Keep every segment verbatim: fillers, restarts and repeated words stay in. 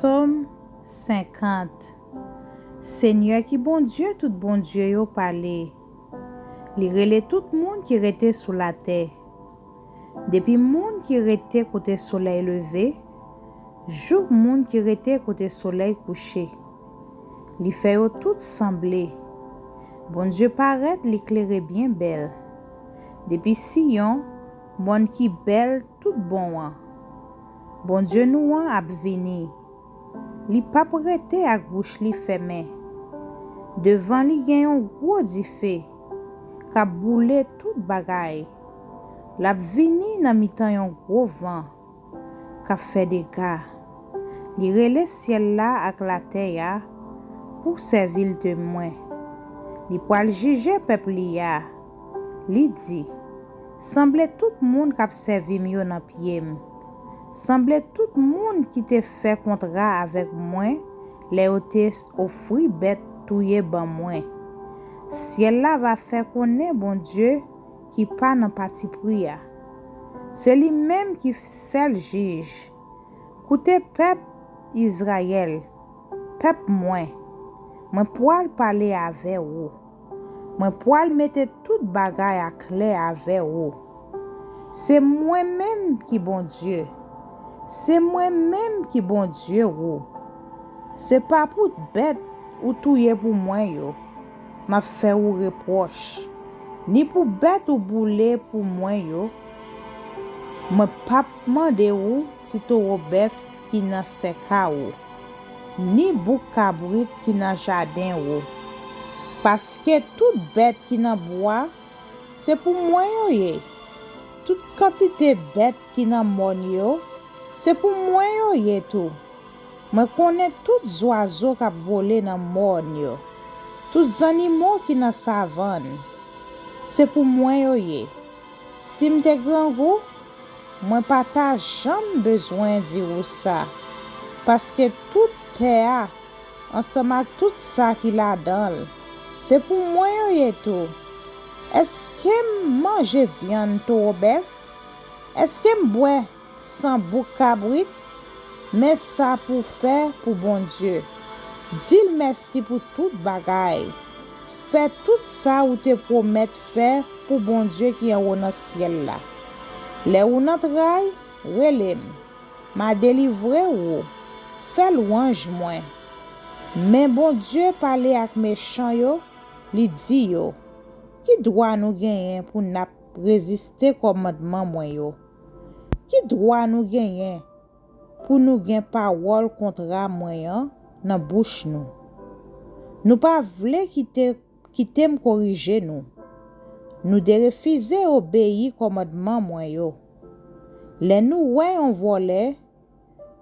Sòm senkant. Senyè ki Bondye tout bondye yo pale. Li rele tout moun ki rete sou latè. Depi moun ki rete kote solèy leve, jouk moun ki rete kote solèy kouche. Li fè yo tout sanble. Bondye parèt, li klere byen bèl. Depi Siyon, mòn ki bèl tout bon an. Bondye nou an ap vini. Li p ap rete ak bouch li fèmen. Devan li gen yon gwo dife k ap boule tout bagay. L ap vini nan mitan yon gwo van k ap fè dega. Li rele syèl la ak latè a pou sèvi l temwen. Li pral jije pèp li a. Li di, sanble tout moun k ap sèvi m yo nan pye m. Sanble tout moun ki te fè kontra avèk mwen lè yo te ofri bèt touye ban mwen. Syèl la va fè konnen Bondye ki pa nan patipri a. Se li menm ki sèl jij. Koute pèp Izrayèl, pèp mwen, mwen pral pale avè ou. Mwen pral mete tout bagay aklè avè ou. Se mwen menm ki Bondye. Se mwen menm ki Bondye ou. Se pa pou bèt ou touye pou mwen yo m ap fè ou repwòch, ni pou bèt ou boule pou mwen yo. Mwen p ap mande ou ti towo bèf ki nan sèk a ou, ni bouk kabrit ki nan jaden ou. Paske tout bèt ki nan bwa, se pou mwen yo ye. Tout kantite bèt ki nan mòn yo, se pou mwen yo ye tou. Mwen konnen tout zwazo k ap vole nan mòn yo, tout zannimo ki nan savann, se pou mwen yo ye. Si m te grangou, mwen pa ta janm bezwen di ou sa, paske tout tè a, ansanm ak tout sa ki ladan l, se pou mwen yo ye tou. Èske m manje vyann towo bèf? Èske m bwè san bouk kabrit? Men sa pou w fè pou Bondye. Di l mèsi pou tout bagay. Fè tout sa ou te pwomèt fè pou Bondye ki anwo nan syèl la. Lè ou nan tray, rele m. M a delivre ou. Fè lwanj mwen. Men Bondye pale ak mechan yo, li di yo, ki dwa nou genyen pou n ap reziste kòmandman mwen yo? Ki dwa nou genyen pou nou gen pawòl kontra mwen an nan bouch nou? Nou pa vle kite, kite m korije nou. Nou derefize obeyi kòmandman mwen yo. Lè nou wè yon vòlè,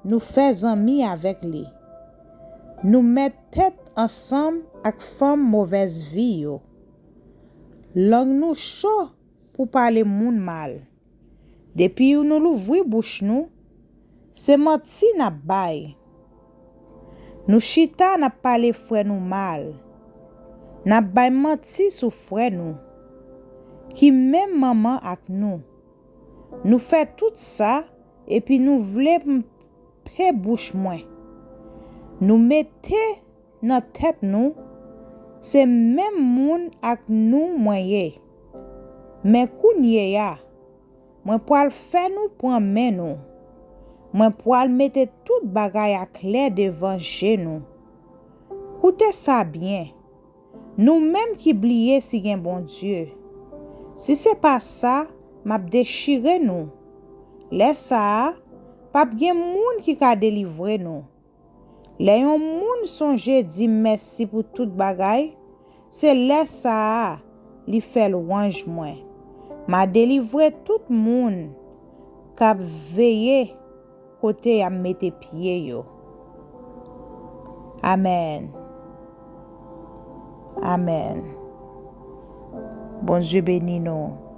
nou fè zanmi avèk li. Nou mèt tèt ansanm ak fanm movèz vi yo. Lang nou cho pou pale moun mal. Depi nou louvri bouch nou, se manti n ap bay. Nou chita n ap pale frè nou mal. N ap bay manti sou frè nou, ki menm manman ak nou. Nou fè tout sa, epi nou vle m pe bouch mwen. Nou mete nan tèt nou, se menm moun ak nou mwen ye. Men kounye a, mwen pral fè nou pran men nou. Mwen pral mete tout bagay aklè devan je nou. Koute sa byen, nou menm ki bliye si gen Bondye. Si se pa sa, m ap dechire nou. Lè sa a, p ap gen moun ki ka delivre nou. Lè yon moun sonje di m mèsi pou tout bagay, se lè sa a li fè lwanj mwen. M a delivre tout moun k ap veye kote y ap mete pye yo. Amèn. Amèn. Bondye beni nou.